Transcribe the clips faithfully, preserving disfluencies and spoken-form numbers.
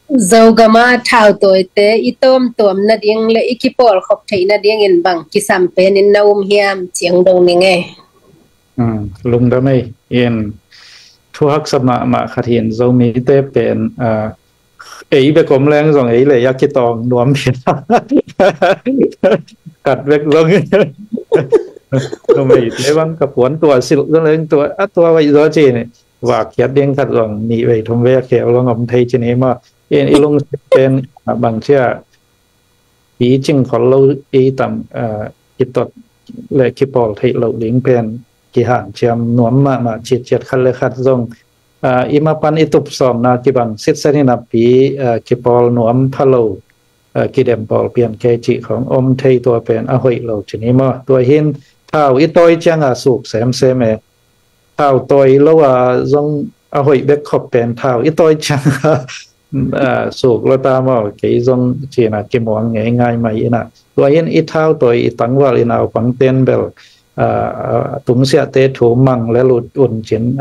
Zogam ah thautawite i tawmtuam nading le i kipawlkhop theih nadingin bang kisam penin na um hiam, ciang dong ning ei. Lungdam ei. In thu haksa mahmah khat hin, Zomite pen ei bek om leng zong ei le a kitawng nuam hi. Khat bek zong numeite bang ka puan tua silh zong leng tua a tua vai zaw ci ni. Vak khiat ding khat zong nih vei thum vei a khel zong om thei ci ni maw. In i lungsim pen bang cia i cing khol lo, i tam, i tot le kipawl theih loh ding pen kihanciam nuam mahmah citciat. Khat le khat zong i mapan i tup sawmna kibang sitset hi napi kipawl nuam pha lo, kidem pawl pian kei cih khong om thei, tua pen a hoih lo ci ni maw. Tua hin thau i tawi cianga suk semsem e. Thau tawi lo a zong a hoih bek khop pen thau i tawi cianga suk lo ta maw, kei zong cina kimuang ngei ngai mai ina. Tua hin i thau tawi i tangval i naupang ten bel tungsiahte thu mang le lut un cin,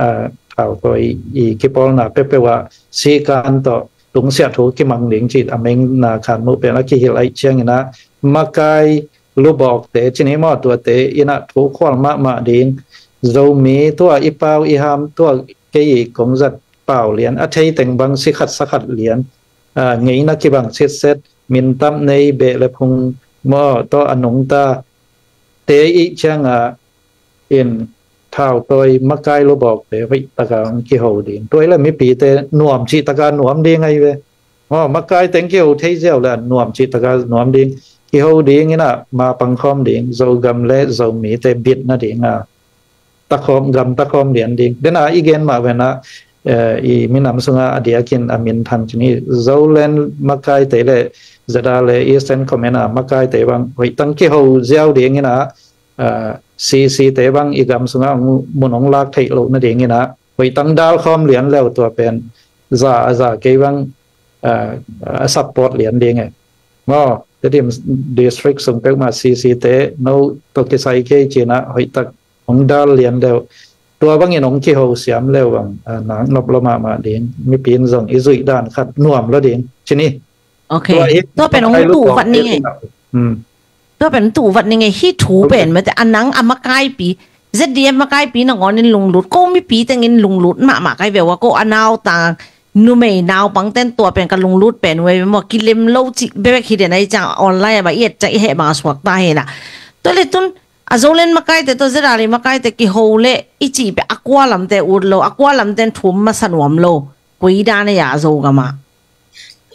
thau tawi i kipawlna peuhpeuh ah sikan tawh tungsiah thu kimang ding cih a mengna khan muh pen a kihilh aih ciangina makai lubawkte ci ni maw, tuate ina thu khual mahmah ding. Zomi tua i pau i ham, tua kei i kong zat pau lian, a thei teng bang si khat sa khat lian, ngeina kibang sitset, mintam nei, beh le phung maw tawh a nungta te i cianga in thau tawi makai lubawkte hoih taka hong kiho ding. Tua i le mipite nuam cih taka nuam ding ahi ve. Makai teng kiho thei ziau le nuam cih taka nuam ding. Kiho ding ina ma pangkhawm ding, Zogam le Zomite bitna dinga takhawm, gam takhawm lian ding. Dena i gen mah vena i minam sunga a diakin a minthang ci ni. Zoland makaite le Zeda le Eastern Command a makaite bang hoih tang kiho ziau ding ina, CC te bang i gam sunga mun hong lak theih loh nadingina hoih tang dal khawm lian leu tua pen za a za kei bang a support lian ding e. Maw, Tedim district sung peuhmah CC te no tawh kisai kei cina hoih tak hong dal lian leu, tua bangin hong kiho siam leu bang nang nop lo mahmah ding. Mipi in zong i zuih dan khat nuam lo ding ci ni. Ok. Tua pen hong tu vat ning e. Tua pen tu vat ning e, hi thu pen mate a nang a makaipi, ZDF makaipi nangawn in lunglut, ko mipi tengin lunglut mahmah kai ve ua, ko a nautang numei naupang ten tua pen ka lunglut pen ve maw, kilem lo cih bebek hi den ahi ciang online a ba i et ciang i heh bang a suak ta hi na. Tua le tun a Zoland makaite tawh Zedali makaite kiho le i cih pen a kua lamte ut lo, a kua lamte in thum masa nuam lo. Koi dan a ya Zogam ah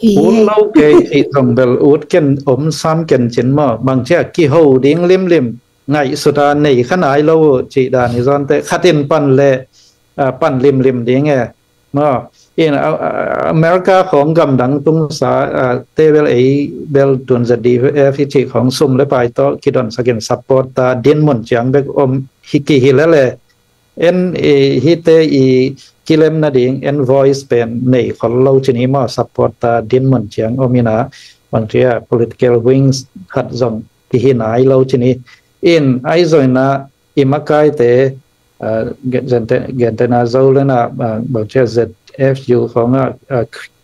ut lo kei cih zong bel ut ken om sam ken cin maw. Bang cia kiho ding limlim ngaihsuta nei kha nai lo uh cih dan i zawnte khatin pan le pan limlim ding e. Maw, in America khawng gamdang tungsa te bel ei bel tun ZDF i cih khawng sum le pai tawh kidonsakin support ta dinmun ciang bek om hi kihi lele. En hite i kilem nading en voice pen nei khol lo ci ni maw, support ta dinmun ciang om ina, bangcia political wings khat zong kihi nai lo ci ni. In ahi zongina i makaite, gentena Zolena bangcia ZFU khonga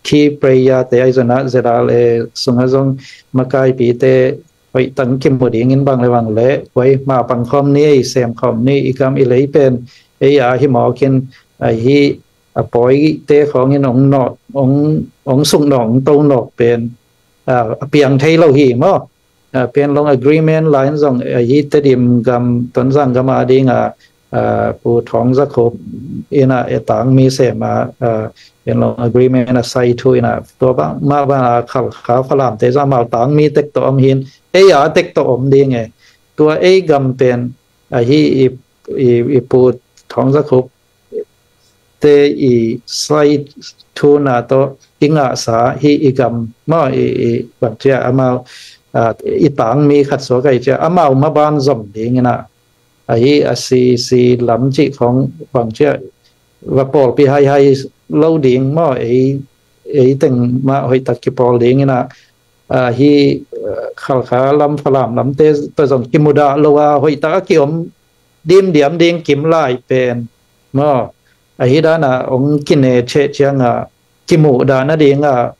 key player te ahi zongina ZRA sunga zong makaipite hoih tang kimu dingin bang le bang le, koi ma pang khawm ni, ei sem khawm ni, i kam i lei pen ei a hi mawkin, ahi a pawite khawngin ong suk nawk ong to nawk pen a piang thei lo hi maw. Pian long agreement line zong ahi Tedim gam Tonzang gam a dinga Pu Thawng Za Khup ina e tangmi sema, en long agreement a sai thu ina tua bang ma bang a Khalkha Falam te za mau tangmi tek tawh om hin, ei a tek tawh om ding e. Tua ei gam pen ahi i Pu Thawng Za Khup te i sai thu na tawh i ngahsa hi i gam maw, i bangcia amau i tangmi khat suak ahi cia amau maban zom ding ina, ahi a CC lam cih khawng bangcia va pawlpi haihai lo ding maw, ei teng mah hoih tak kipawl ding ina, ahi Khalkha lam Falam lamte tawh zong kimudah lo a hoih tak a kiom dimdiam ding kim lai pen maw, ahi dana ong kine cheh cianga kimuh dana dinga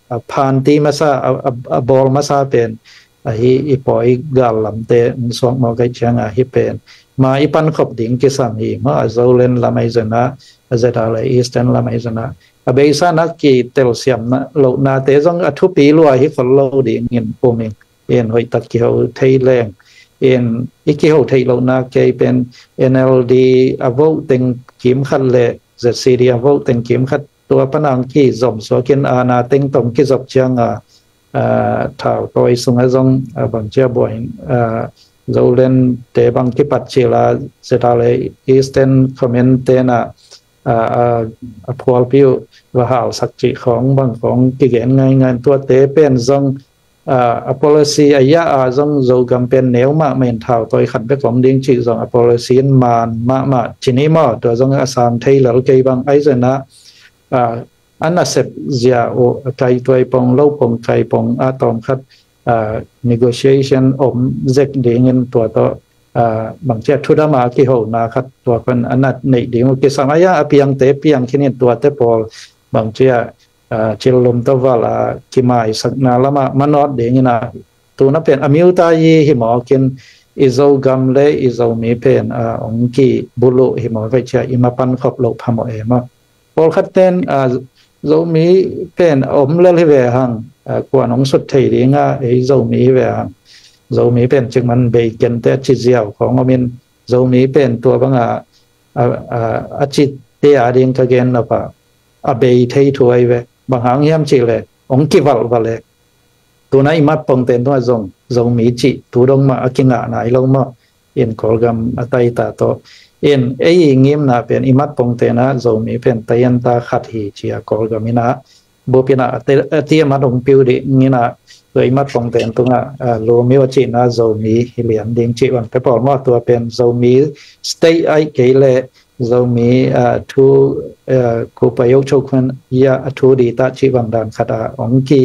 a phanti masa, a, a, a bawl masa pen ahi i pawi gal lamte hong suak mawk ahih cianga hih pen ma i pankhop ding kisam hi maw. A Zoland lam ahi zongin ah, a ZRA Eastern lam ahi zongin ah, a beisa-in ah kitelsiam lohnate zong a thupi lua hi khol lo dingin um ing. In hoihtak kiho thei leng, in i kiho theih lohna kei pen NLD a vote teng kimkhat le ZCD a vote teng kimkhat, tua pan hong kizom suakin aana teng tawh kizop cianga, ah, thautawi sungah zong, ah, bangci a buai, ah, Zolandte bang kipat cil a, ZRA Eastern Command-te'n ah, ah, ah, a phualpi uh va halsak cih khawng bang khawng kigen ngaingai. Tuate pen zong, ah, a policy a yah a zong Zogam pen neu mahmah in thautawi khat bek om ding cih zong a policy in man mahmah ci ni maw. Tua zong a sang thei lel kei bang ahi zongin ah, ah, a nasep zia uh a kaituai pong lo pong kai pong a tawmkhat, ah, negotiation om zek dingin tua tawh, ah, bangci a thudam a kihona khat tua pan a na neih ding uh kisam a, a piangte piang khin in tuate pawl bangci a, ah, cillum tawh val a kimaisakna lamah manawt dingin ah, tu-in ah pen a miuta i hi mawkin i Zogam le i Zomi pen, ah, hong kibuluh hi mawk ahih ciang i mapan khop loh phamawh e maw. Pawlkhatte'n, ah, Zomi pen a om lel hi ve hang, ah, kua'n hong sut thei ding a, ei Zomi hi ve hang. Zomi pen cikmah bei kei inteh a ci ziau khawng om in, Zomi pen tua bang a, a, a, a cite a ding ka gen nop a, a bei thei thu ahi ve. Bang hang hiam cih leh hong kivalhvalh e. Tu-in ah i mat pongte'n tungah zong Zomi cih tu dong mah a kingah nai lo maw. In Kawlgam a taita tawh, in ei i ngimna pen i mat pongte'n ah Zomi pen taienta khat hi ci-a Kawlgam in ah bup in ah a te-, a ti a mat hong piu dingin ah, tua i mat pongte'n tungah, ah, Lumio a cihna Zomi hi lian ding cih bangte pawl maw. Tua pen Zomi state ahih kei leh Zomi, ah, thu, ah, ကိုယ်ပိုင်အုပ်ချုပ်ခွင့်ရ အထူးဒေသ cih bang dan khat ah hong ki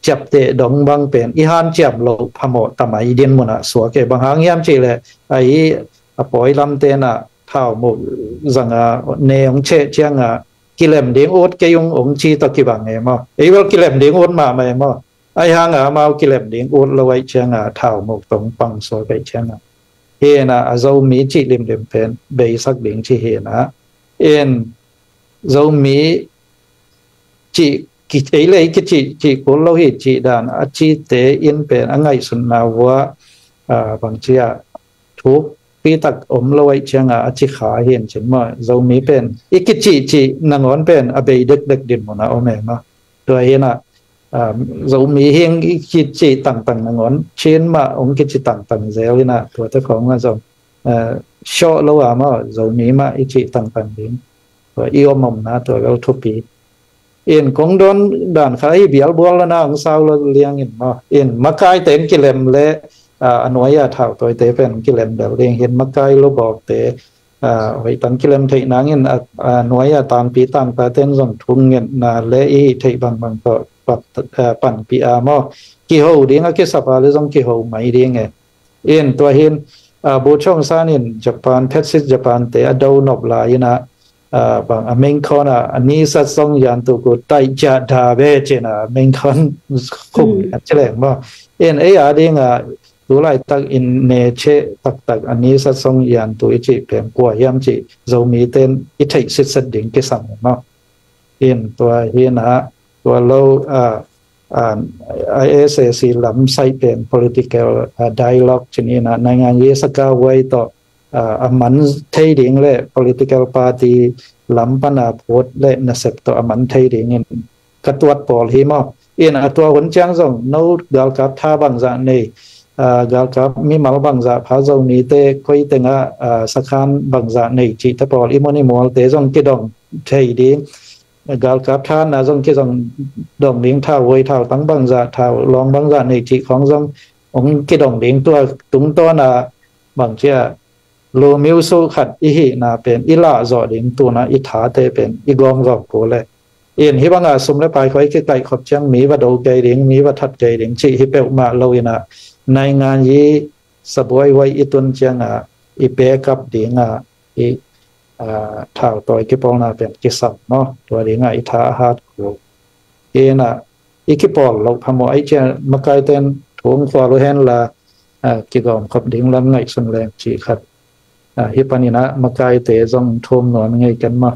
ciapteh dong bang pen i hanciam loh phamawh tamai dinmun ah suak e. Bang hang hiam cih leh ahi a pawi lamte'n ah thaumuk zang a ne hong ceh cianga kilem ding ut kei ung hong ci tawh kibang e maw. Ei bel kilem ding ut mahmah e maw. Ahi hanga amau kilem ding ut lo ahih cianga thaumuk tawh hong pang suak ahih cianga, hi in ah a Zomi cih limlim pen beisak ding ci hi in ah, in Zomi cih ki-, ei le ei kicih, cih kul lo hi cih dan a cite in pen a ngaihsutna uh ah, ah, bangci a thukpi tak om lo ahih cianga a ci kha hi in cin maw. Zomi pen i kicih cih nangawn pen a bei dekdek dinmun ah om e maw. Tua hi in ah, ah, Zomi hi ing i kicih tangtang nangawn Chin mah hong kici tangtang zel in ah tuate khawng ah zong, ah, sawh lo a maw, Zomi mah i cih tangtang ding. Tua i om omna tua bel thupi. In kong dawn dan khat ahi bialbual lana hong sau lo liang in maw. In makaite'n kilem leh, ah, a nuai a thautawite pen kilem bel ding hi in makai lubawkte, ah, hoih tak kilem theih nangin a, a nuai a tangpi tangtate'n zong thungetna le i hih theih bangbang tawh pat-, ah, panpih a maw. Kiho ding a kisap a le zong kiho mai ding e. In tua hi in, ah, Bogyoke Aung San in Japan, Fascist Japan-te a do nop lai-in ah, ah, bang a mengkhawn a, a nisat song yan tu ku tai ja da be cin a mengkhawn khum, mm, a ci leng maw. In ei a ding a, tu laitak in ne ceh taktak a nisat song yan tu i cih pen kua hiam cih Zomite'n i theih sitset ding kisam maw. In tua hi in ah, tua lo, ah, ah, a SAC lam saih pen political, ah, dialogue ci ni in ah, naingan ye saka wai tawh, ah, a man thei ding le political party lam pan a phut le nasep tawh a man thei dingin ka tuat pawl hi maw. In a tua hun ciang zong no galkap tha bangzah nei, ah, galkap mimal bangzah pha, Zomite koi tengah, ah, sakhan bangzah nei cihte pawl i mun i mualte zong kidong thei ding. Galkap tha na zong kizong dong ding, thau voi thau tang bangzah, thau lawng bangzah nei cih khawng zong hong kidong ding. Tua tungtawn a bangci a Lumio suh khat i hihna pen i lahzawh ding, tu-in ah i thate pen i gawmgawm kul e. In hih bang a sum le pai khawng i kikaih khop ciang mi va do kei ding, mi va that kei ding cih hi peuhmah lo in ah, naingan ye sabuai wai i tun ciang a i pekap ding a i, ah, thautawi kipawlna pen kisam maw. Tua ding a i tha a hat kul. In ah, i kipawl loh phamawh aih ciang makaiten thung khual uh hen la, ah, kigawm khop ding lam ngaihsun leng ci khat. Ah, hi paninah makaite zong thum nuam ngei ken maw?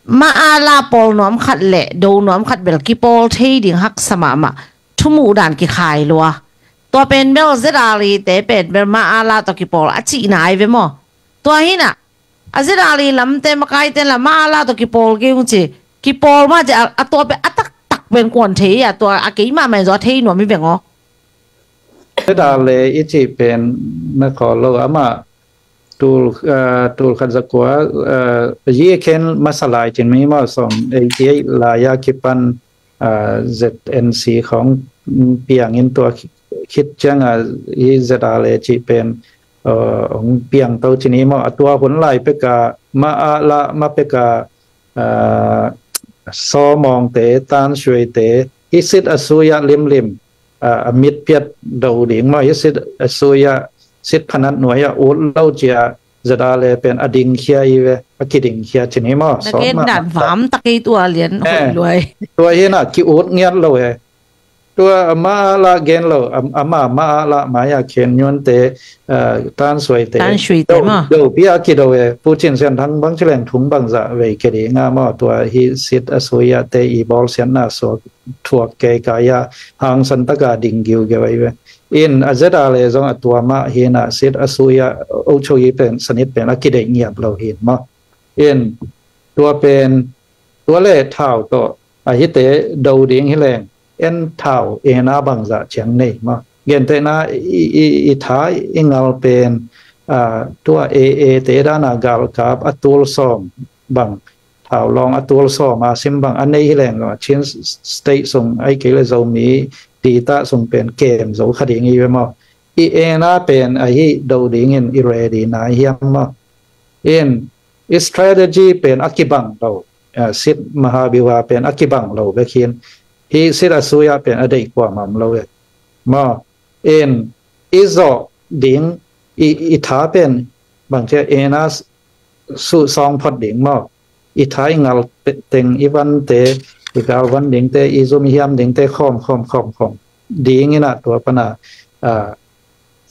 Mah a la pawl nuam khat le do nuam khat bel kipawl thei ding haksa mahmah, thumuh dan kikhai lua. Tua pen bel Z R A te pen bel mah a la tawh kipawl a cihna ai ve maw? Tua hinah a Z R A lamte makaiten la mah a la tawh kipawl kei hong ci, kipawl mah ci a, a tua pen a taktak pen kuan thei a, tua a kei mahmah in zaw a thei nuam hi veng aw. Teta le i cih pen na khawl lo amah tul, ah, tul khat za kua, ah, yi khen masa lai cin mi maw sawm eighty eight lai a kipan, ah, Z N C khawng piangin tua khit ciang a i Z R A cih pen, ah, hong piang to cin i maw a tua hun lai peka mah a la mah peka, ah, sawmawngte tansuaite i sit a sui a limlim, ah, a mitpiat do ding maw i sit a sui a sit phanat nuai a ut lo cia Z R A pen a dingkhia i ve a kidingkhia cin i maw. Na gen dan vam tak ei tua lian hoih luai. Tua hinah ki ut ngiat lo e. Tua a mah a la gen lo a, a mah a mah a la mai a khen nyuante, ah, tansuaite. Tansuaite maw. Do pi a kido e Pu Cin Sian Thang bang ci leng thung bang zah vei ke ding a maw tua hi sit a sui a te i bawl siatna suak thuak kei kai a hangsan taka ding giu giu ai ve. In a Z R A zong a tua mah hinah sit a sui a o cho i pen sanit pen a kideih ngiat lo hin maw. In tua pen tua le thau tawh a hite do ding hi leng en thau ena bangzah ciang nei maw. Gentehna i, i, i tha i ngal pen, ah, tua A A te dana galkap a tul sawm bang thau lawng a tul sawm a sim bang a nei hi leng lo a Chin State sung ai kei le Zomi dita sung pen kem zo kha ding i ve maw. I ena pen a hi do dingin i ready na hiam maw. In i strategy pen a kibang lo, ah, sit mahabiwa pen a kibang lo bek hin hi sit a sui a pen a deih kuamah om lo e maw. In i zawh ding i, i tha pen bangcia ena suhsawng phot ding maw. I tha i ngal teng i vante i gal van dingte i zum i hiam dingte khawm khawm khawm khawm ding inah tua pana, ah,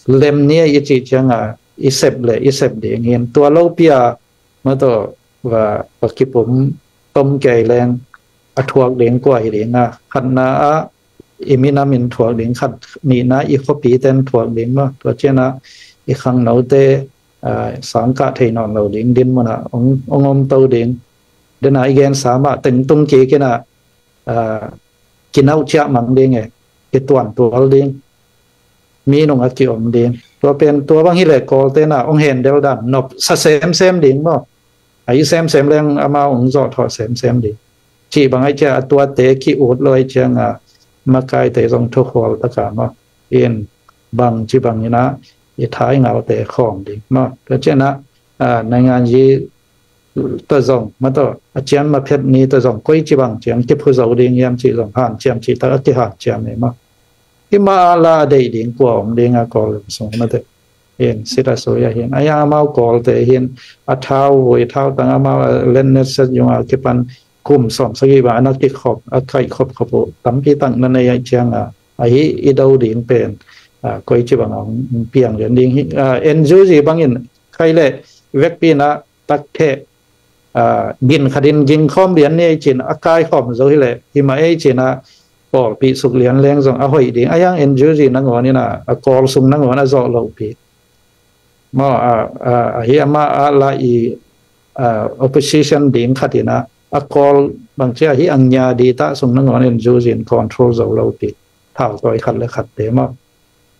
lem ni a i cih cianga i sep le i sep ding hin tua lopi a mataw va, va kipum tom kei leng a thuak ding kua hi ding a khatna ah i minam in thuak ding khat nihna i khuapi ten thuak ding maw tua cianah i khangnote, ah, sangkah thei nawn lo ding din munah ong, ong om to ding. Dena i gensa mah tengtung kik inah, ah, kinauh ciah mang ding e, i tuantual ding, mi nung a kiom ding. Tua pen tua bang hileh Kawlte na ong hendel dan nop sa semsem ding maw. A i semsem leng amau ong zawh thawh semsem ding. Cih bang ai cia a tuate ki ut lo ai cianga makaite zong thukhual taka maw. In bang ci bang inah i thai ngaute khawm ding maw. Tua cianah, ah, naingan yi ta zong mataw a cian ma phet ni ta zong koi ci bang ciang kiphu zo ding hiam ci zong hanciam ci tak a kihanciam e maw. Hi ma a la a deih ding kua om ding a Kawl lam sung mate. Hin sita sui a hin a yang amau Kawlte hin a thau vui thau tang amau a lennet set yung a kipan kum sawm sagi bang a na kikhop a kaih khop khop uh tampi tak na nei a cianga a hi i do ding pen, ah, koi ci bang a hong piang lian ding hi, ah, N U G bangin khai le vekpi na tak theh, ah, gin khatin ging khawm lian ni ei cin a kai khawm zo hileh hi mah ei cina pawlpih suk lian leng zong a hoih ding a yang N U G nangawn ina a Kawl sung nangawn a zawh lohpih maw, ah, ah, a hi amah a la i, ah, opposition ding khat ina a Kawl bangcia hi ang nya di tah sung nangawn N U G in control zo lohpih thau tawi khat le khat te maw.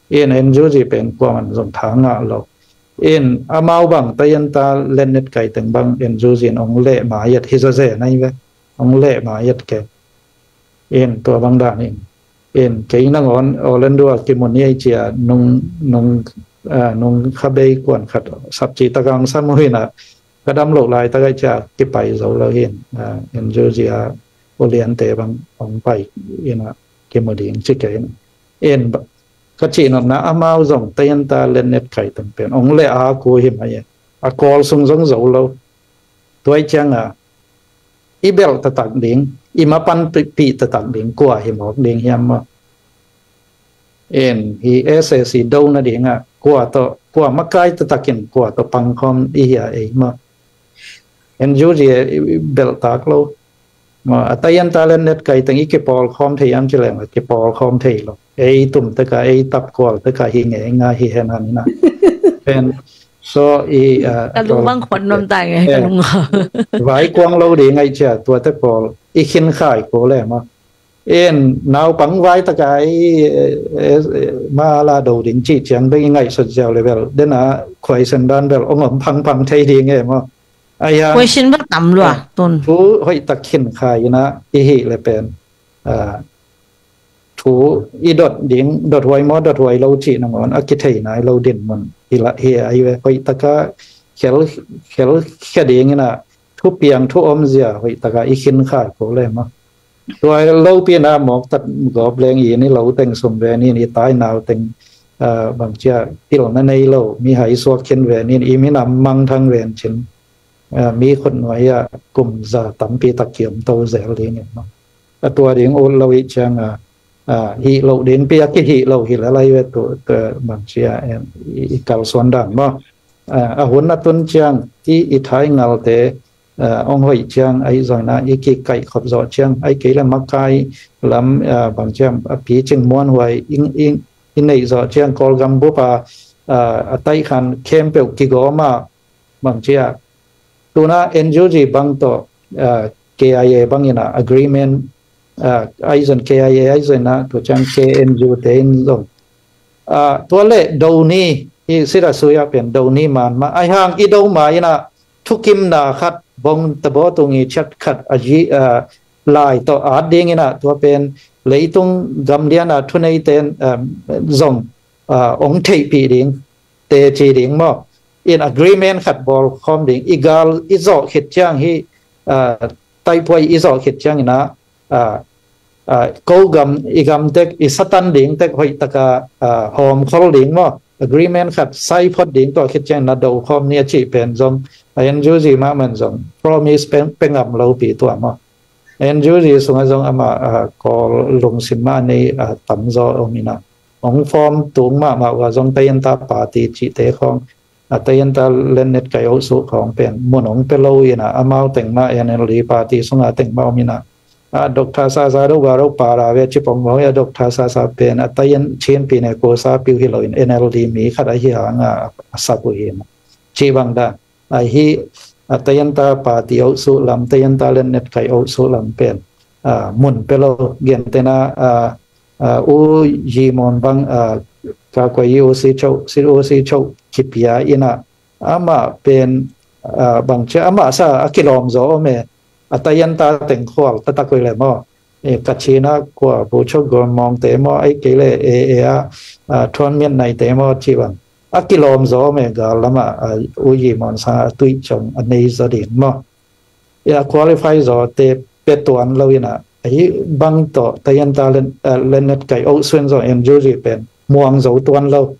In N U G pen kuaman zong tha ngah lo. In amau bang tayan ta lennet kai teng bang N U G in ong leh ma yet hi zaze nai ve. Ong leh ma yet ke. In tua bang dan in. In kei nangawn Orlando a kimun i ei cia nung, nung, ah, nung kha bei kuan khat sapci takang samuhina ka dam lo lai takai cia kipai zo lo hin, ah, N U G a uliante bang ong pai ina kimu ding ci kei in. In ba, ka cih nopna amau zong tayan ta lennet kai teng pen ong le a ku hi mai e. A Kawl sung zong zo lo. Tuai cianga i belh taktak ding, i mapan pih taktak ding kua hi mawk ding hiam maw? In hi S A C do nadingah kua tawh, kua makai taktakin kua tawh pangkhawm i hia ei maw? N U G i belhtak lo. Maw, a taian talent net kai teng i kipawlkhawm thei am ci leng a kipawlkhawm thei lo. Ei tum teka, ei tapkual teka hi ngei ngai hi hen han ina. Pen so i, ah, ka lung bang khon nom ta nge, ka lung. Vai kuang lo ding ai cia, tua te pawl i khin khai ko le maw? In naupang vai taka i, eh, eh, ma la do ding ci ciang beng i ngaihsut ziau level dena khuaisen dan bel ong om phangphang thei ding e maw? Ai hang question bel tam lua, ah, tun thu hoih tak khin khai ina i hi le pen, ah, thu i dot ding, dot huai maw, dot huai lo ci nangawn a kithei nai lo din mun hi la hi ai ve. Hoih taka khel, khel khia ding ina thu piang thu omzia hoih taka i khin khai ko le maw? Tua lopi na mawk tat gawp leng i ni lo teng sum ve ni, i tai nau teng, ah, bang cia pilna nei lo mi hai suak khin ve ni, i minam mangthang ven cin, ah, mi khut nuai ah kum za tampi tak kiom to zel ding in maw? A tua ding ut lo i ciang a, ah, hih lo ding pi a kihih lo hi la lai ve tu, tu bang cia, eh, i, i kalsuan dan maw? Ah, a hun a tun ciang ti i thai ngalte, ah, ong hoih ciang ai zoina i kikaih khop zawh ciang ai kei le makai lam, ah, bang ciang a pi cing muan huai i, i, i neih zawh ciang Kawlgam bupa, ah, a taih khan khempeuh kigawm a bang cia tuna N U G bang tawh, ah, K I A bang ina agreement, ah, ai zon K I A ai zon na tu ciang K N U te in zong, ah, tua le do ni i sida suya pen do ni man ma ai hang i do ma ina thukimna khat bong tabo tungi chat khat a ji, ah, lai tawh at ding ina tua pen leitung gamliana thunei ten, ah, zong, ah, ong theihpih ding teci ding maw? In agreement khat bawlkhawm ding, i gal i zawh khit ciang hi, ah, taipuai i zawh khit ciang ina, ah, ah, ko gam i gam tek i satan ding tek hoih taka, ah, hawmkhol ding maw? Agreement khat sai phot ding tua khit ciang na do khawm ni a cih pen zong a N U G mahmah zong promise pe, pe ngam lo pi tua maw? N U G sungah zong amah, ah, Kawl lungsim mah nei, ah, tamzaw om ina ong form tung mahmah uh a zong taian ta party cihte khawng, ah, taian ta lennet kai oh suh khawng pen mun ong pe lo ina amau teng mah N L D party sungah teng mah om ina, ah, Doctor Sasa do ga do para ve cipong maw ya Doctor Sasa pen a taian Chin pi ne ko sa piu hi lo in N L D mi khat a hi hanga a sak uh hi na. Ci bang dan. Ahi, a taian ta party oh suh lam, taian ta lennet kai oh suh lam pen, ah, mun pe lo gen tena, ah, ah, u yi mon bang, ah, ka kua yi u si chau, si u si chau kipia ina, ama pen, ah, bang cia ama sa a kilawm zaw me, a taian ta teng khual ta ta koi le maw? E, ka China kua bu chau gol mong te maw, ai kei le e, e a, ah, thuan mian nai te maw ci bang. A kilawm zaw me gal lama, ah, u yi mon sa a tuih cong a nei zaw ding maw? I a qualify zaw te pe tuan lo ina, ahi bang tawh taian ta len, ah, lennet kai oh suan zaw N U G pen muang zo tuan lo.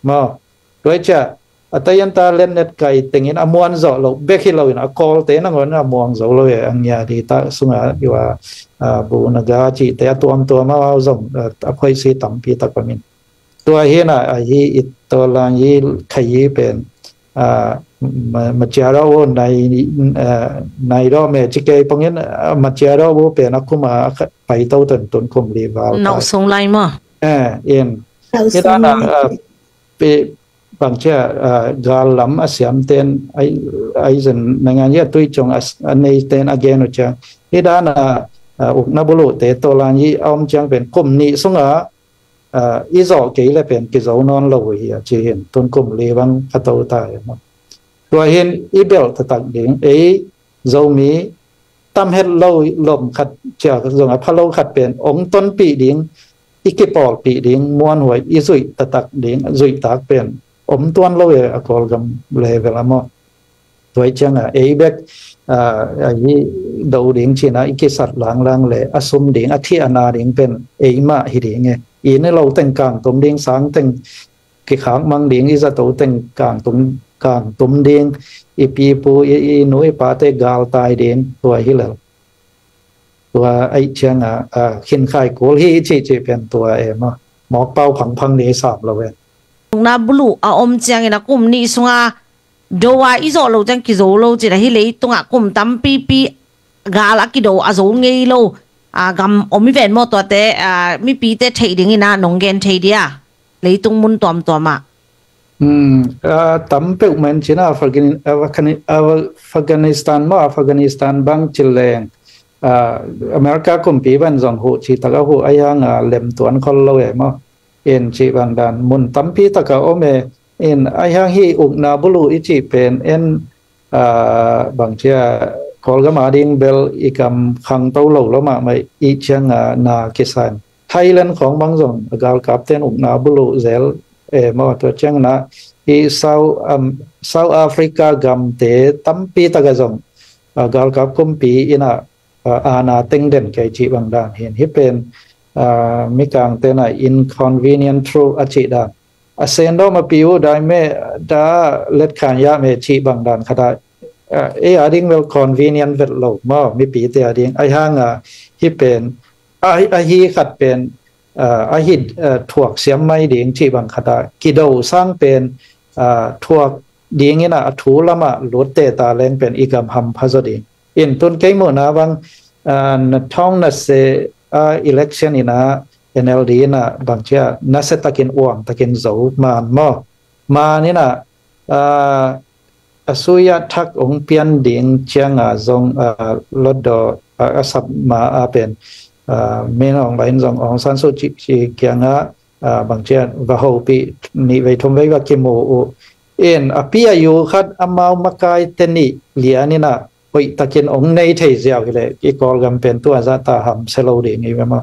Maw, tua cia, a taian ta lennet kai tengin a muan zawh lo, bek hi lo ina, a Kawl te nangawn a muang zo lo e, a ngia di ta sunga, i wa, ah, bu na ga ci te a tuamtuam a zong, ah, a phoisi tampi tak pamin. Tua hi na, ahi i to lang i khai i pen, ah, ma, ma cia ro wo nai, ah, nai ro me ci kei pongin, ah, ma cia ro wo pen a kuma a kha, pai to tun tun kum li val. Nau ta song lai maw? Eh, in. Nau song lai. Ah, pe, bang cia, ah, gal lam a siam ten, ai, ai zen nangan ya tui cong a, a nei ten a gen u cia. Hi dan a, ah, uk na bulu te to lang i a om ciang pen kum ni sunga, ah, i zawh kei le pen kizo nawn lo uh hi a ci hin tun kum li bang a to ta hi maw? Tua hin i belh taktak ding, ei Zomi tam het lo lom khat cia zong a pha lo khat pen ong tonpih ding, i kipawlpih ding, muanhuai i zuih taktak ding, zuih tak pen om tuan lo e a Kawlgam level a maw? Tua i cianga ei bek, ah, ahi do ding cina i kisat langlang le a sum ding, a thi a na ding pen ei mah hi ding e. I ne lo teng kang tum ding, sang teng kikhak mang ding, i zato teng kang tum kang tum ding, i pipu, i, i nu, i pate galtai ding, tua hi lel. Tua aih cianga, a, khinkhai kul hi i cihcih pen tua e maw. Mawk pau phangphang ni sam lo e. Ukna buluh a om ciangin a kum nih sunga do a i zawh lo ciang kizo lo cin a hi leitungah kum tampipi gal a kido a zo ngei lo, a, gam om i ven maw tuate, a, mipite theih dingin a nong gen thei dia leitung mun tuamtuamah. Hmm, a, tam peuh man cin a Afgani-, Afgani-, Afghanistan maw, Afghanistan bang cil leng, a, America kumpi ban zong huh cih tak a huh a hiang a lem tuan khol lo e maw. In cih bang dan mun tampi taka om e. In a hiang hi ukna buluh i cih pen en, a, bangcia Kawlgam a ding bel i gam khangto lo lo mahmah i cianga na kisan. Thailand khawng bang zong a galkapten ukna buluh zel e maw, tua ciangna i South, um, South Africa gamte tampi taka zong, a, galkap kumpi ina, a, ana tengden kei cih bang dan hin. Hi pen, a, mikangtena inconvenient truth a cih dan. A sendom a piu dai me da let khan ya me cih bang dan khata, a, e a ding bel convenient vet lo maw, mipite a ding. A hianga hi pen, a, a hi khat pen, a, a hi, a, thuak siam mai ding cih bang khata, kido sang pen, a, thuak dingin a, a thu lama lutte ta leng pen i gam hampha zaw ding. In tun kei muhna bang, a, na thong na se, a, election ina N L D ina bangcia na se takin uang takin zo man maw. Man ina, a, a suya thak ong pian ding cianga zong, a, lotdo, a, a sap ma a pen, a, min ong lain zong ong san su ci, ci kianga, a, bangcia va hopi ni vei thum vei va kimu u. In a pia yu khat a mau makai teni lianina hoih takin ong nei thei ziau hile i Kawlgam pen tua za ta ham se lo ding i ve maw.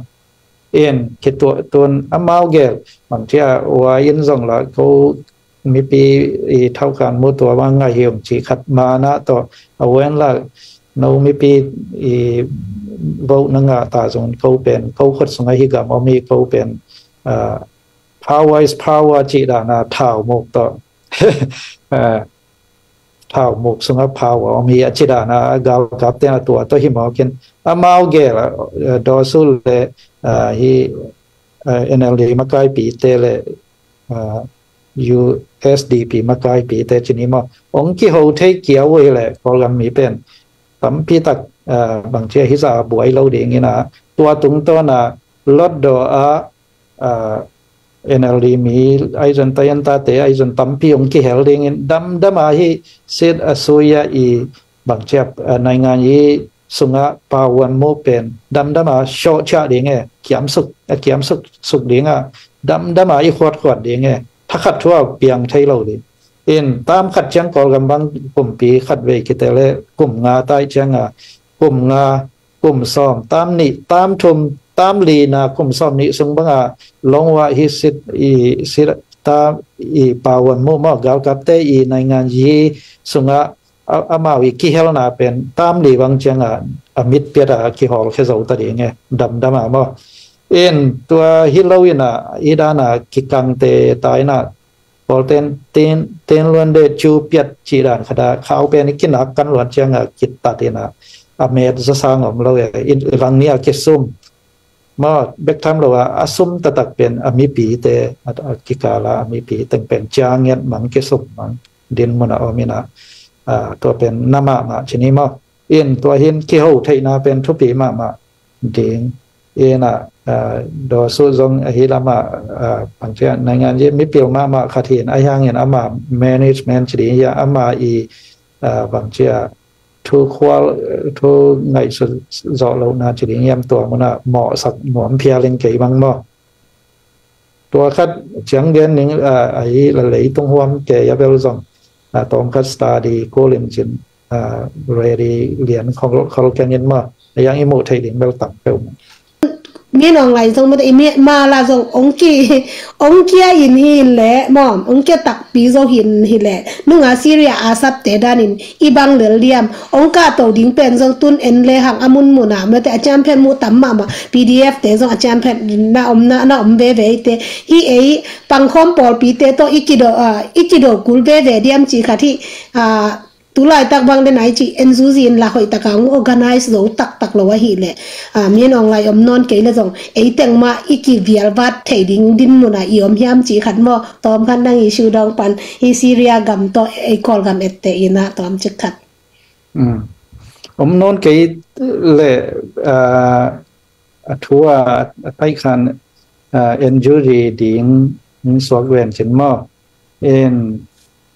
In kituah tun a mau gel bangcia ua in zong la ko mipi i thaukan mu tua bang ngai hiung ci khat mana to a wen la no mipi i vote na nga ta zong ko pen ko khut sunga hi gam om i ko pen, a, power is power ci dana thau muk to, a, thau muk sunga power om hi a ci dana galkapten a tua to hi mawkin a mau gel, a, dawsu le, a, hi, a, N L D makaipite le, a, U S D P makaipite cini maw ong kiho thei kiau hi le Kawlgam mi pen tampi tak, a, bangcia hi za buai lo dingina tua tungtawna lotdo a, a, N L D mi aizon tayan tate aizon tampi ong kihel dingin damdama hi sit a suya i bangcia, a, naingan i sunga pawan mu pen damdama shawh cia ding e kiamsuk, a, kiamsuk suk dinga damdama i khuatkhuat ding e thakhat thua piang thei lo ding. In tam khat ciang Kawlgam bang kumpi khat vei kite le kum nga tai cianga kum nga kum sawm, tam nih, tam thum, tam lina kum sawm nih sung banga longwa hi sit i sit ta i pawan mu maw galkapte i naingan i sunga a, amau i kihelna pen tam li bang cianga a mit piata kihawl khe zo ta ding e damdama maw. In tua hi lo ina i dana kikangte ta ina Paul ten, ten, ten luan de cu piat ci dan khada khau pen i kinak kan luan cianga kitat ina a met za sang om lo e in vang ni a kisum. Maw bek tham lo a, a sum taktak pen a mipite a, a kikala a mipi teng pen cia ngiat mang kisum mang din muna om ina, a, tua pen na mahmah cini maw. In tua hin kiho theihna pen thupi mahmah ding. Ina, a, dawsu zong ahi lama, a, bangcia naingan ye mipil mahmah khat hin a hiangin ama management ci ding hia ama i, a, bangcia thu khual, thu ngaihsut zawh lohna ci ding hiam tua muna mawhsak nuam phial in kei bang maw. Tua khat ciang gen ning, a, ahi la leitung huam kei a bel zong, a, tawm khat study kul in cin, a, ready lian khol, khol keng in maw. A yang i muh theih ding bel tam peuh maw. Mi nong lai zong mate i mi ma la zong ong ki ong kia in hi le mom ong kia takpi zo hin hi le nunga Syria a sapte danin i bang lel liam ong ka to ding pen zong tun en le hang a mun muna mate a champion mu tam mama P D F te zong a champion na om na na om veve te hi ei pangkhom pawlpi te to i kido i kido kul veve diam ci khat hi. Tulaitak bang den ai ci N G O in la hoih taka ong organize zo taktak lo ahi le mi nong lai om non kei le zong ei teng ma i kivial vat thei ding din muna i om hiam ci khat maw tawm khat nang i siu dong pan hi Syria gam to ei Kawlgam ette ina tawm cik khat. Om non kei le a thu a taikhan N G O ding suak ven cin maw. In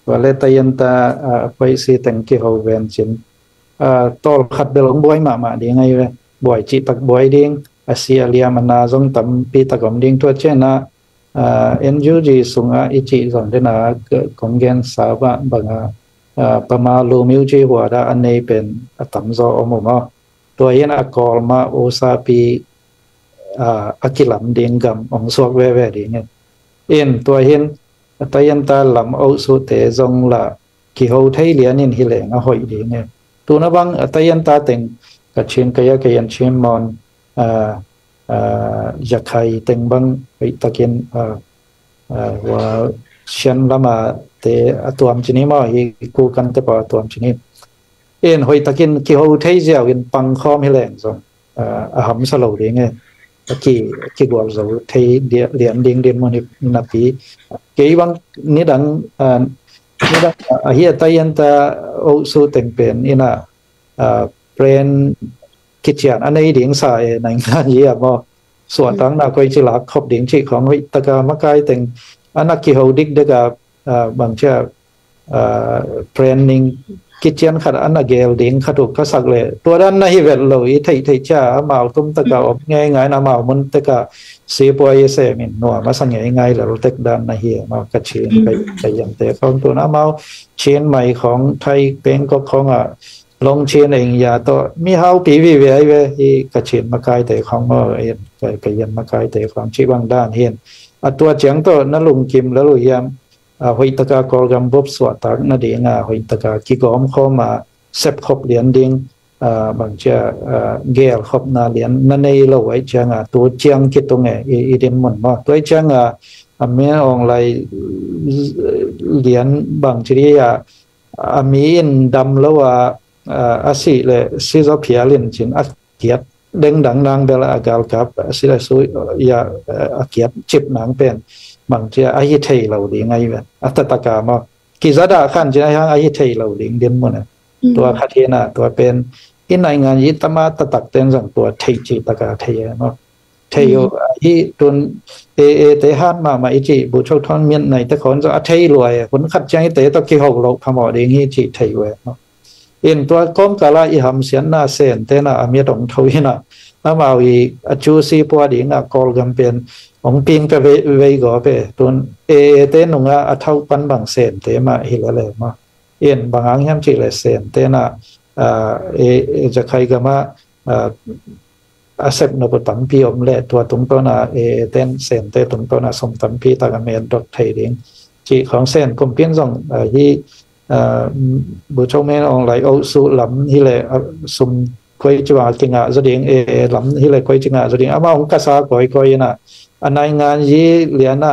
vale tayanta a paisi teng kiho ven cin. Tawl khat bel ong buai mahmah ding ai ve. Buai cih tak buai ding a si a liam a na zong tampi tak om ding tua ciana N G O sungah i cih zong dena kong gen sa banga pama lu miu ci huada a nei pen a tamzaw om um aw. Tua hin a kawlma usapi a kilam ding gam ong suak veve ding in. In tua hin a tayanta lam osute zong la kiho thei lianin hi leng a hoih ding in. Tuna bang a tayanta teng ka chin kaya kayan chin mon zakhai teng bang hoih takin hua sian lama te a tuam cini maw hi ku kan te pa a tuam cini. In hoih takin kiho thei ziau in pangkhawm hi leng zong a hamsa lo ding e. Kigual zo thei lian ding din mun hi napi kei bang nidang nidang ahi a tayanta osu teng pen ina pren kician a nei ding sa e naingan hi a maw. Suahtakna koi ci lak khop ding cih khong hoih taka makai teng ana kiho dik deka bangcia training kician khat ana gel ding khat uh ka sak le tua dan na hi vet lo i theih theih cia amau tum taka om ngei ngai na amau mun teka sipuai i semin nuam a sa ngei ngai lel tek dan na hi amau ka chin ka yante khong tun amau chin mai khong thai pengkok khong a long chin eng ya to mi hau pi vi ve ai ve i ka chin makai te khong maw ka yan makai te khong ci bang dan hin a tua ciang to na lungkim lel uh hiam a hoih taka Kawlgam bup suahtak nadinga hoih taka kigawm khawma sepkhop lian ding bangcia gel khopna lian na nei lo ai cianga tu ciang kitung e i din mun maw. Tuai cianga a mi ong lai lian bangci dia a mi in dam lo a a si le si zo phial in cin a kiat dengdang nang bel a galkap a si le su ya a kiat cip nang pen bangcia a hi thei lo ding ai ve a tataka maw. Kizada khan cin a hiang a hi thei lo ding din mun a tua khat hi na tua pen i naingan i tama tatak ten zong tua thei ci taka thei e maw. Thei uh hi tun e e te han mahmah i ci bu chok thon mian nai te khon zong a thei lua e hun khat ciang i te to kiho lo phamawh ding hi ci thei uh e maw. In tua kawmkala i hamsianna sentena a miat ong tho hina amau i a cu sipua dinga Kawlgam pen ong ping pe vei gawp e tun e e te nunga a thau pan bang sente mah hi lele maw. In bang ang hiam cih le sentena e e zakhai gama a sep nop uh tampi om le tua tungtawna e ten sente tungtawna som tampi taka men dok thei ding cih khong sen kumpin zong hi bu chok men ong lai o su lam hi le sum koi ci bang a kingah zo ding e lam hi le koi ci ngah zo ding amah ong kasa koi koi ina a naingan yi liana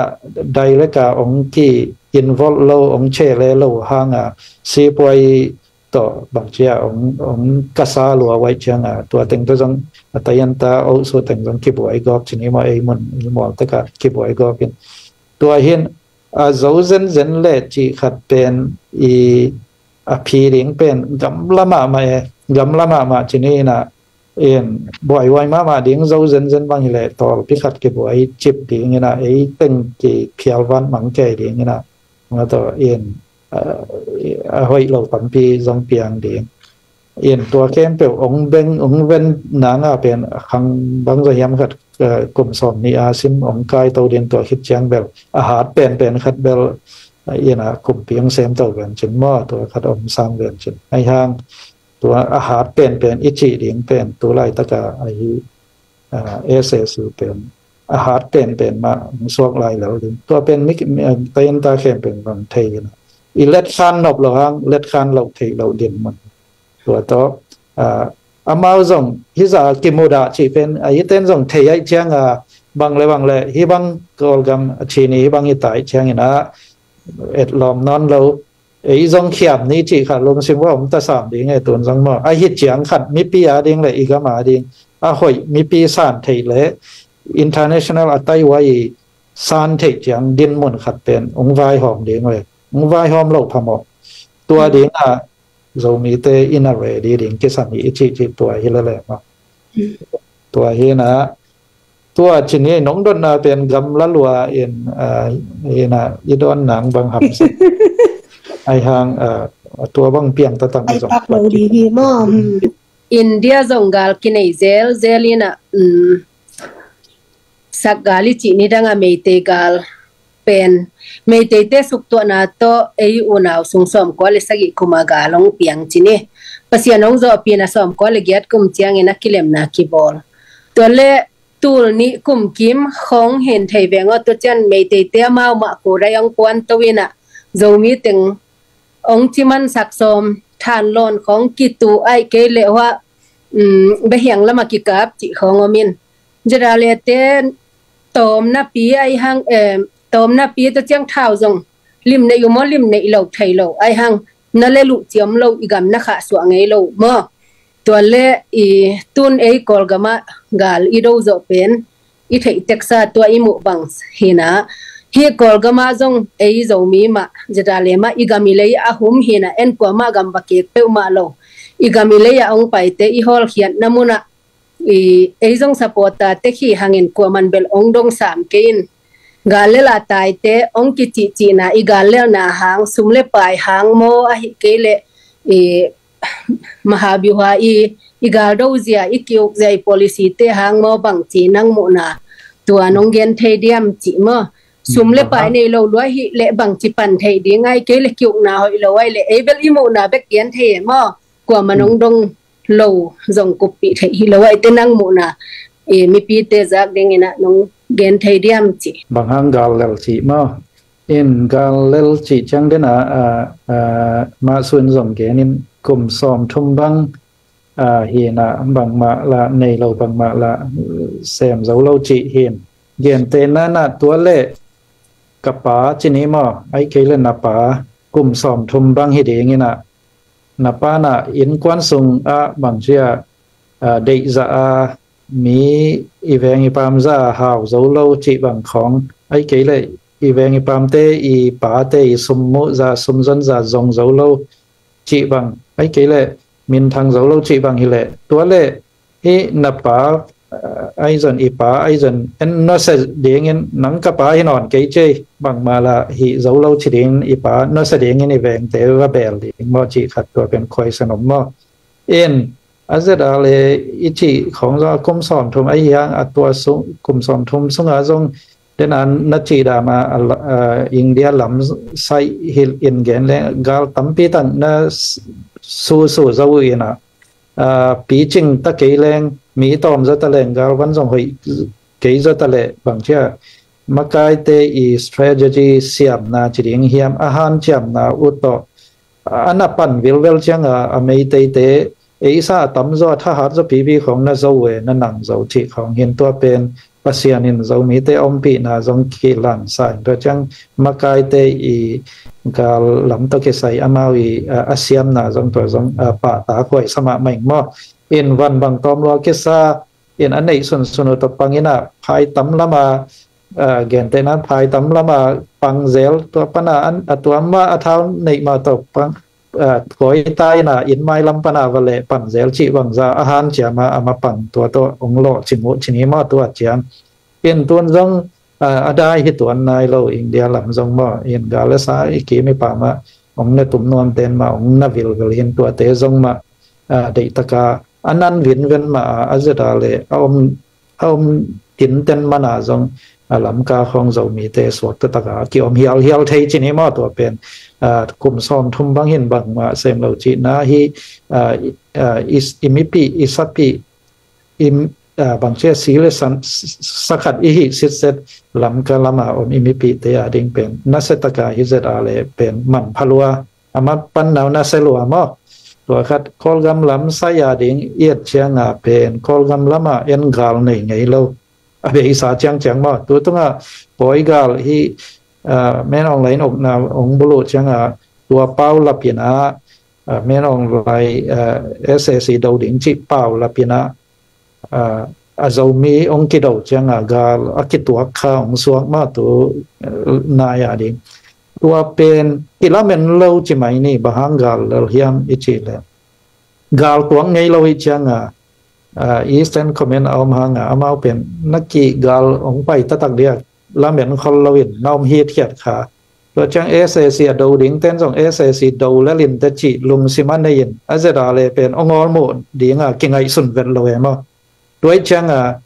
daileka ong ki involve lo ong che le lo hanga sipuai tawh bangcia ong kasa lua uai cianga tua teng tawh zong a tayanta o su teng zong kibuai gawk cini maw ei mun i mual teka kibuai gawk in tua hin a zo zenzen le cih khat pen i a phi ding pen gamla mahmah e gamla mahmah cini ina in buaihuai mahmah ding zo zenzen bang hileh tawlpi khat kibuai cip ding ina ei teng kiphialvan mang kei ding ina nga tawh in a hoih lo tampi zong piang ding in tua khempeuh ong beng ong ven nanga pen khang bang zaw hiam khat kum sawm ni a sim ong kai to din tua khit ciang bel a hat penpen khat bel ina kumpi ong sem to ven cin maw tua khat om sang ven cin ai hang tua a hat penpen i cih ding pen tu laitaka ahi ah, S A C pen a hat penpen mah hong suak lai lo ding. Tua pen mi, mi, ah, tainta khempeuh bang thei in ah, i letkhan nop lo hang, letkhan lo theih lo dinmun. Tua tawh, ah, amau zong hih zah kimudah cih pen, ah, hih ten zong thei ahih ciang, ah, bang le bang le hih bang Kawlgam a Chin i hih bang hi ta ahih ciangin ah, etlawm nawn lo, ei zong khiam ni cih khat lungsim va om ta sam ding e, tun zong maw. Ahi ciang khat mipi a ding le i gam a ding a hoih mipi san theih le international a tai uh a i san theih ciang dinmun khat pen hong vaihawm ding ve. Hong vaihawm lo phamawh. Tua ding ah Zomite in a ready ding kisam hi i cih cih tua hi lele maw. Tua hi na, tua ci ni, nong dotna pen gamla lua in, ah, hi na, i dawn nang bang hamsa. Ai hang, ah, tua bang piang ta tang ai zong pak lo di hi maw. Hmm. India zong gal kinei zel zel in ah, hmm, sak gal i cih ni dang a Meitei gal pen Meiteite suktuahna tawh ei unau sung sawmkua le sagih kum a gal hong piang ci ni. Pasian hong zawhpihna sawmkua le giat kum ciangin a kilemna kibawl. Tua le tul nih kum kim khawng hin thei veng aw, tua ciang Meiteite amau mah kudai hong puanto in ah Zomi teng hong cimansak sawm, thanlawn khawng kitu ahih kei leh hua, um, behiang lam a kikap cih khawng om in. Zedalete tawm napi ahih hang, em, tawm napi tua ciang thau zong lim neih uh maw, lim neih lo thei lo ahih hang na le luh ci om lo, i gam na khahsuah ngei lo maw. Tua le i tun ei Kawlgam ah gal i do zawh pen i theih teksa tua i muh bang hi na. Hih Kawlgam ah zong ei Zomi mah, Zedale mah i gam i lei a hum hi na, en kuamah gam va kek peuhmah lo. I gam i lei a hong paite i hawlkhiatna mun ah i, ei zong supporter te khi hangin kuaman bel hong dong sam kei in. Gal lel a taite hong kicihcihna, i gal lelna hang, sum le pai hang maw, ahih kei leh i mahabiuha i, i gal do zia, i ki-uk zia, i policy te hang maw, bang ci nang muhna tua nong gen thei diam cih maw. Sum le pai nei lo lua hi leh bang ci pan thei ding, ahih kei leh ki-ukna hoih lo ahih leh ei bel i muhna bek gen thei e maw. Kuaman hong dong lo zong kuppih theih hi lo ahih teh nang muhna, e, mipite zak dingin ah nong gen thei diam cih. Bang hang gal lel cih maw. In gal lel cih ciang den ah, ah, ah, mah sun zong gen in kum sawmthum bang, ah, hi na, bangmah lah nei lo, bangmah lah sem zo lo cih hi in. Gentehna in ah tua leh ka pa ci ni maw, ahih kei leh na pa kum sawmthum bang hi dingin ah, na pa in ah innkuan sung ah bang ci a, ah, deihzah a, mi i veng i pam zah a hau zo lo cih bang khawng, ahih kei leh i veng i pamte, i pate i sum muh zah, sum zon zah zong zo lo cih bang, ahih kei leh minthang zo lo cih bang hi leh, tua leh hih na pa, ah, ahi zong i pa, ahi zong en nusia dingin, nang ka pa hi nawn kei ci ei, bangmah lah hih zo lo ci dingin, i pa nusia dingin i vengte va bel ding maw cih khat, tua pen khuaisen om maw. In, a zet a leh i cih khawng zong a kum sawmthum ahih hang a tua sung, kum sawmthum sungah zong den a na cih dan a, a, a, India lam sai hi in gen leng gal tampi tak na s-, susu zo uh in ah, a, picing ta kei leng, mi tawm zaw ta leng, galvan zong hoih kei zaw ta leh, bang ci a, makaite i strategy siamna ci ding hiam, a hanciamna uh tawh, a na pan vilvel ciang a, a Meiteite, ei sa a tamzaw a thahat zaw pipi khawng na zo uh e, na nang zo cih khawng hi in, tua pen Pasian in Zomite ompihna zong kilan sa in, tua ciang makaite i gal lam tawh kisai amau i, a, a siamna zong tua zong, a, pahtak huai sa mahmah ing maw. In van bang tawm lua kisa, in a neih sunsun uh tawh pang in ah phaitam lam a, a, gentehna phaitam lam a pang zel, tua pan a, an, a tua mah a thau neih mah tawh pang, a, koi ta in ah inn mailam pan a va leh pan zel cih bang zah a hanciam a, a mapan tua tawh hong lawh cing uh ci ni maw tua ciang. In tun zong, a, a dai hi tuan nai lo, India lam zong maw, in gal le sa i kim i pam ah hong na tum nuamte in mah hong na vilvil hi in, tuate zong mah, a, deihtak a a nan vinven mah a, a zet a leh a om, a om tinten man a zong, a, Lamka khawng Zomite suakta tak a kiom hialhial thei ci ni maw, tua pen, a, kum sawmthum bang hi in bangmah sem lo cihna hi, a, i, a, i, i mipih, i sapih, i, bangcia si le san sakhat i hih sitset Lamka lama om i mipihte a ding pen nasia taka hi zet a le pen manpha lua, a ma pan nau nasia lua maw. Tua khat Kawlgam lam sai a ding i et cianga pen Kawlgam lama en gal nei ngei lo a beisa ciangciang maw. Tu tunga pawi gal hi, Min Aung Hlaing okna ong buluh cianga tua pau lapina Min Aung Hlaing S A C do ding cih pau lapina a Zomi ong kido cianga gal a kituak kha ong suak mah tu nai a ding. Tua pen kilamen lo ci mai ni, bang hang gal lel hiam i ci le gal tuak ngei lo i cianga Eastern Command a om hanga amau pen na ki gal ong pai taktak dia lamen khol lo in na om hitkhiat kha. Tua ciang S A C a do ding ten zong S A C do lel in te cih lungsim a nei in a zet a le pen ong awlmuh dinga kingaihsun vet lo e maw. Tua i cianga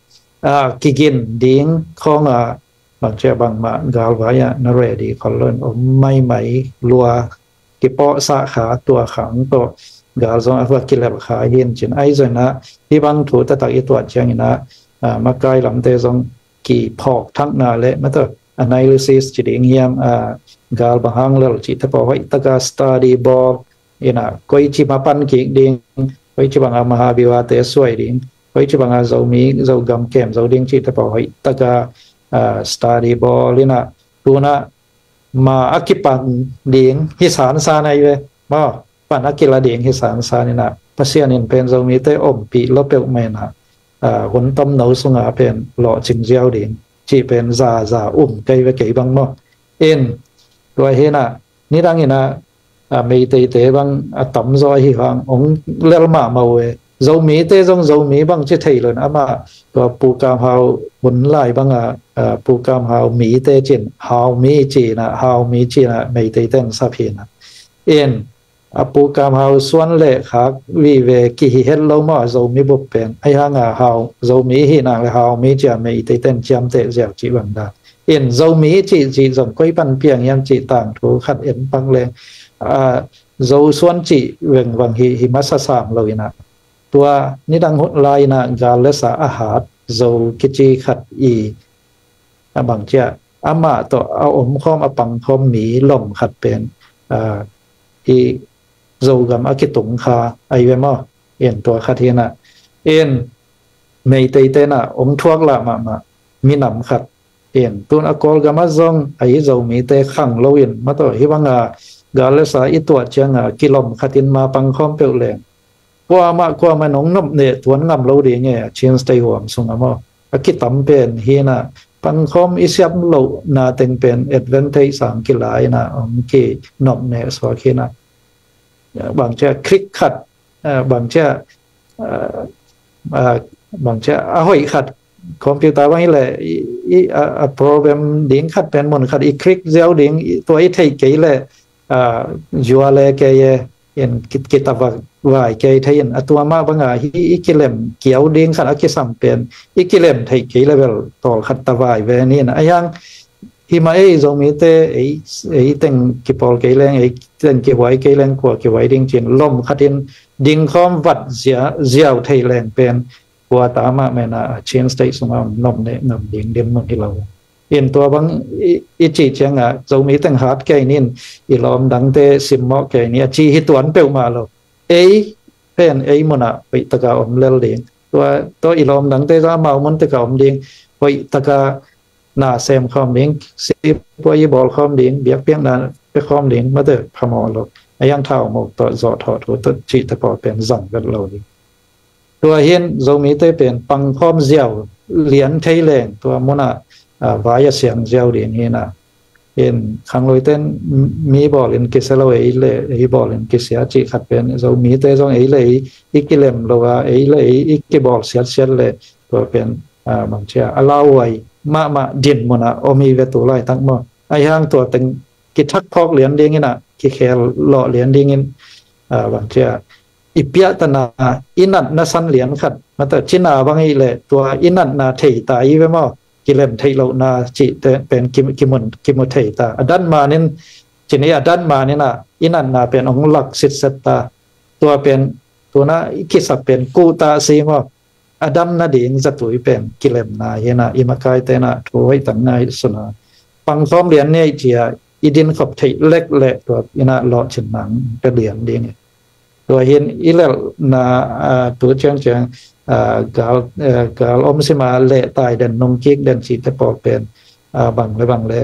kigin ding khawnga bangcia bangmah galvai ah na ready khol lo in om maimai lua kipawhsah kha. Tua khang tawh gal zong a va kilelh kha hin cin ai zoina hi bang thu taktak i tuat ciangina makai lamte zong kiphawk thakna le mataw analysis ci ding hiam, gal bang hang lel cih te pawh hoih taka study bawl ina koici mapan kik ding, koici banga Mahabiwate suai ding, koici banga Zomi Zogam kem zo ding cih te pawh hoih taka study bawl ina tuna ma a kipang ding hi sansan ai ve maw. Pan a kila ding hi sansan ina Pasian in pen Zomite ompih lo peuh mena hun tomno sunga pen lawhcing ziau ding cih pen zaza um kei ve kei bang maw. In tua hina nidang ina Meiteite bang a tamzaw ahi hang ong lel mahmah uh e. Zomite zong Zomi bang ci thei lo in amah tua Pu Kam Hau hun lai banga Pu Kam Hau mite cin Hau mi cina Hau mi cina Meiteite in sap hina. In a Pu Kam Hau suan le khak vive kihi het lo maw a Zomi bup pen ai hanga Hau Zomi hi nang le Hau mi cia Meiteite in ciamteh ziau cih bang dan. In Zomi cih cih zong koi pan piang hiam cih tangthu khat en pak leng Zo suan cih vengvang hi hi masa sam lo ina tua nidang hun lai ina gal le sa a hat Zo kici khat i a bangcia amah tawh a omkhawm a pangkhawm mi lom khat pen i Zogam a kitung kha ai ve maw. In tua khat hina in Meiteite na ong thuak lah mahmah minam khat in tun a Kawlgam a zong a i Zomite khang lo in mataw hi banga gal le sa i tuat cianga kilom khatin ma pangkhawm peuh leng kuamah kuamah nong nop neh tuan ngam lo ding e a Chin State huam sunga maw. A kitam pen hina pangkhawm i siam loh na teng pen advantage sang kila ina ong kinop neh suak hina. Bangcia click khat bangcia bangcia a hoih khat computer bang i le a problem ding khat pen mun khat i click ziau ding tua i theih kei le zua le kei e in kitava vai kei thei in a tua mah banga hi i kilem kiau ding khat a kisam pen i kilem theih kei le bel tawl khat ta vai ve ni in a hiang hi mah ei Zomite ei teng kipawl kei leng ei teng kihuai kei leng kua kihuai ding cin lom khatin dingkhawm vat ziau thei leng pen kua ta mah mena a Chin State sunga om nop neh ngam ding dinmun hi lo. In tua bang i cih cianga Zomi teng hat kei nin i lawm dangte simmawh kei ni a ci hi tuan peuhmah lo. Ei pen ei munah hoih taka om lel ding tua tua i lawm dangte zong amau mun teka om ding hoih taka na sem khawm ding, sipuai i bawl khawm ding, biakpiakna pe khawm ding mate phamawh lo. A yang thau mawk tawh zawh thawh thu tawh cih te pawh pen zang vet lo ding. Tua hin Zomite pen pangkhawm ziau lian thei leng tua munah vai a siang ziau ding hina. In khangluiten mi bawlin kisia lo ei le ei bawlin kisia cih khat pen Zomite zong ei le ei i kilem lo a ei le ei i kibawl siatsiat le tua pen bangcia a lauhuai mahmah din munah om hi ve tu laitak maw. Ahi hang tua teng kithak phawk lian dingin ah kikhel lawh lian dingin bangcia i piahtana i natna san lian khat mata cina bang i le tua i natna thei ta i ve maw. Kilem theih lohna cih te pen kimun kimu thei ta a dan manin cini a dan manin ah i natna pen ong lak sitset ta. Tua pen tuna i kisap pen kuh ta si maw. a dam nading zatui pen kilemna hi a, i makaite na thu hoih tak ngaihsun a, pangkhawm lian nei cia i din khop theih lek leh tua ina lawhcin nang ka lian ding hi. Tua hin i lelhna, aa, tu ciangciang, aa, gal, aa, gal om sima leh tai den nung kik den cihte pawl pen, aa, bang le bang le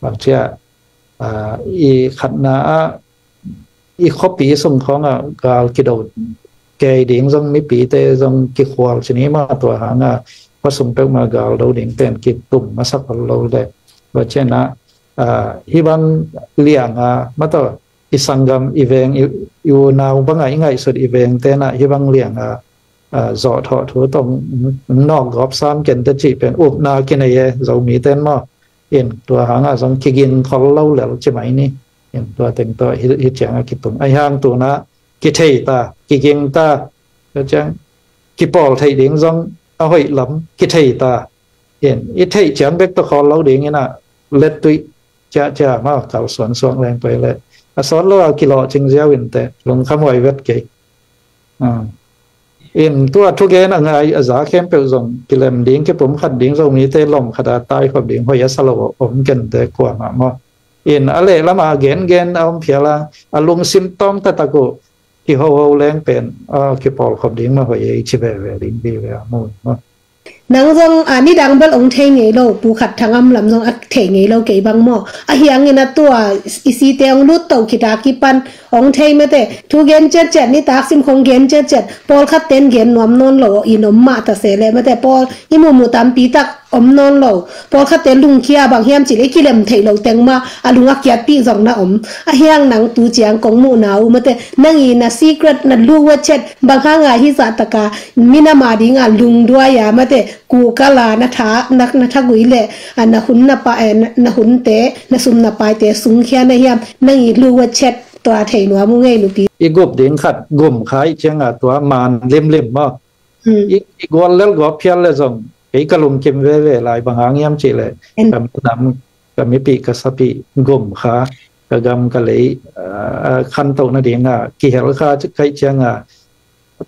bang cia, aa, i khatna ah i khuapi sung khawngah gal kido kei ding zong mipite zong kikhual cini mah tua hangah khua sung peuhmah gal do ding pen kitum masak hol lo le. Tua cianah, aa, hibang lianga mataw i sanggam i veng i, i unau bangah i ngaihsut i veng tenah hibang lianga, aa, zawhthawh thu tong nawk gawp sam kente cih pen upna kinei e Zomi ten maw. In tua hangah zong kiging khol lo lel ci mai ni. In tua teng tawh hi, hi ciangah kitung. Ahi hang tunah kithei ta, kiging ta, tua ciang kipawl theih ding zong a hoih lam kithei ta. In i theih ciang bek tawh khawl lo ding inah lettuih ciahciah mah kalsuan suak leng pai le a sawt lo a kilawhcing ziau in teh lungkhamhuai vet kei. Ah. In tua thugen a ngai a za khempeuh zong kilem ding kipum khat ding Zomite lom khat a tai khop ding hoih a sa lo om kente kuamah maw. In a lehlam a gengen a om phial a, a lungsim tawng taktak uh kihoho leng pen, a, kipawl khop ding mah hoih ei ci veve ding vive a mu maw. Nang zong, a, nidang bel ong thei ngei lo, pu khat thangam lam zong a thei ngei lo kei bang maw. A hiangin a tua i site ong lut to khita kipan ong thei mate. Thu gen ciatciat, nitak sim khong gen ciatciat, pawlkhat ten gen nuam nawn lo in om mah ta se le mate. Pawl i mumu tampi tak om nawn lo. Pawlkhatte lungkhia bang hiam cih leh i kilem theih loh teng mah a lung a kiatpih zong na om. A hiang nang tu ciang kong muhna uh mate nang i na secret na lu wechet bang hanga hizah taka minam a dinga lungduai a mate kuhkal a na tha, na, na thagui leh a na hun na pa, eh, na, na hunte na sum na paite sungkhia na hiam nang i lu wechet tua thei nuam uh ngei nupi. I gup ding khat gum kha i cianga tua man limlim maw. Hmm. I, i gual lel gual phial le zong kei ka lungkim veve lai bang hang hiam cih leh ka minam, ka mipih ka sapih gum kha ka gam ka lei, ah, khantoh nadinga kihel kha kaih cianga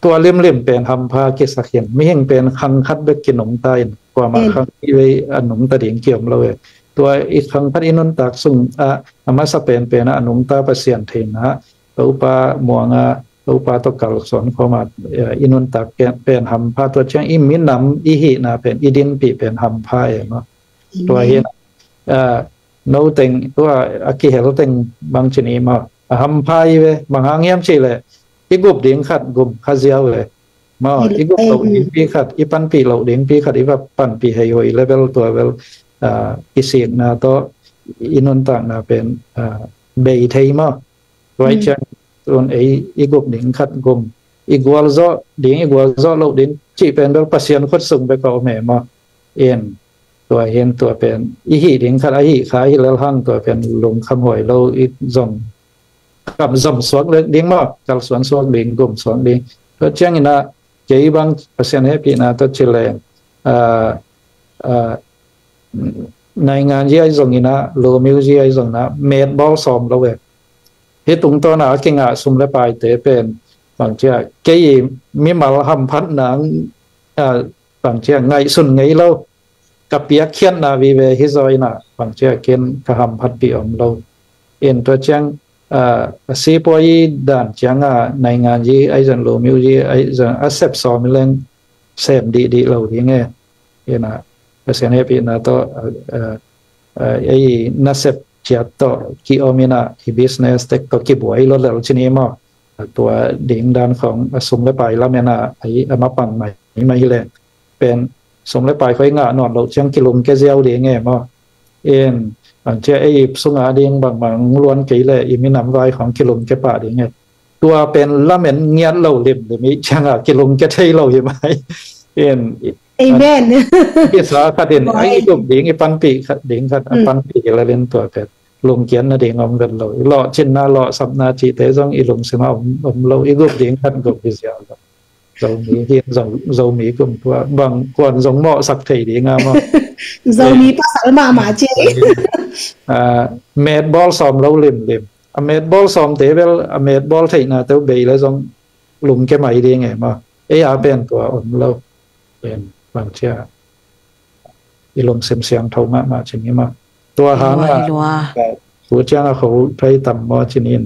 tua limlim pen hampha kisak hin mihing pen khang khat bek kinungta in kuamah khang i vei a nungta ding kiom lo e. Tua i khang khat i nuntak sung a, a masa penpen a nungta Pasian theihna Topa muanga Topa tawh kalsuan khawma, eh, i nuntak pen, pen hampha tua ciang i minam i hihna pen i dinpih pen hampha e maw. Tua hi, eh, no teng tua a kihel teng bang cini maw a hampha i ve bang hang hiam cih leh i gup ding khat gum kha ziau ve maw. I gup loh ding pi khat i panpih loh ding pi khat i va panpih hei hoih level tua vel, ah, i sikna tawh i nuntakna pen, ah, bei thei maw. Tua i ciang tun ei i gup ding khat gum i gualzawh ding i gualzawh loh ding cih pen bel Pasian khut sung bek a om e maw. In tua hin tua pen i hih ding khat a hih kha hi lel hang tua pen lungkhamhuai lo i zong kam zom suak ding maw kalsuan suak ding gum suak ding. Tua ciangin a kei bang Pasian hehpihna tawh ci leng, ah, ah, naingan zi ai zongin a lu miu zi ai zongin a met bawl sawm lo e. Hih tungtawna a kingah sum le paite pen bangcia kei mimal hamphatna, ah, bangcia ngaihsun ngei lo ka piakkhiatna vive hi zaw inah bangcia ken ka hamphatpih om lo. In tua ciang, ah, a sipuai dan cianga naingan zi ai zong lu miu zi ai zong a sep sawm i leng sem dihdih lo ding e. Inah Pasian hehpihna tawh, ah, ah, ah, ei nasep ciat tawh ki-om inah i business tek tawh kibuai lo lel cini maw. Tua ding dan khong a sum le pai lamen a, a mapang mai mai hi leng pen sum le pai khoi ngah nawn loh ciang kilungke ziau ding e maw. In bangcia ei sunga ding bangmah luan kei leh i minam vai khong kilungke pah ding e. Tua pen lamen ngiat lo limlim i cianga kilungke thei lo hi mai. In, amen. Kisa khat in ai i gup ding i panpih khat ding khat a panpih hi lel in tua pen lungkiat nading om vet lo. I lawhcinna lawhsapna cihte zong i lungsim a om, om lo. I gup ding khat gup hi ziau lo. Zomi hi, Zo, Zomi kum tua bang kuan zong mawhsak thei ding a maw. Zomi pasal mahmah ci. Ah, met bawl sawm lo limlim. A met bawl sawmte bel a met bawl theihna teuh bei le zong lungke mai ding e maw. Ei a pen tua om lo. Pen bang cia i lungsim siangtho mahmah cin i mah. Tua hang a, lua, lua, tu ciang a kho thei tam maw cin in.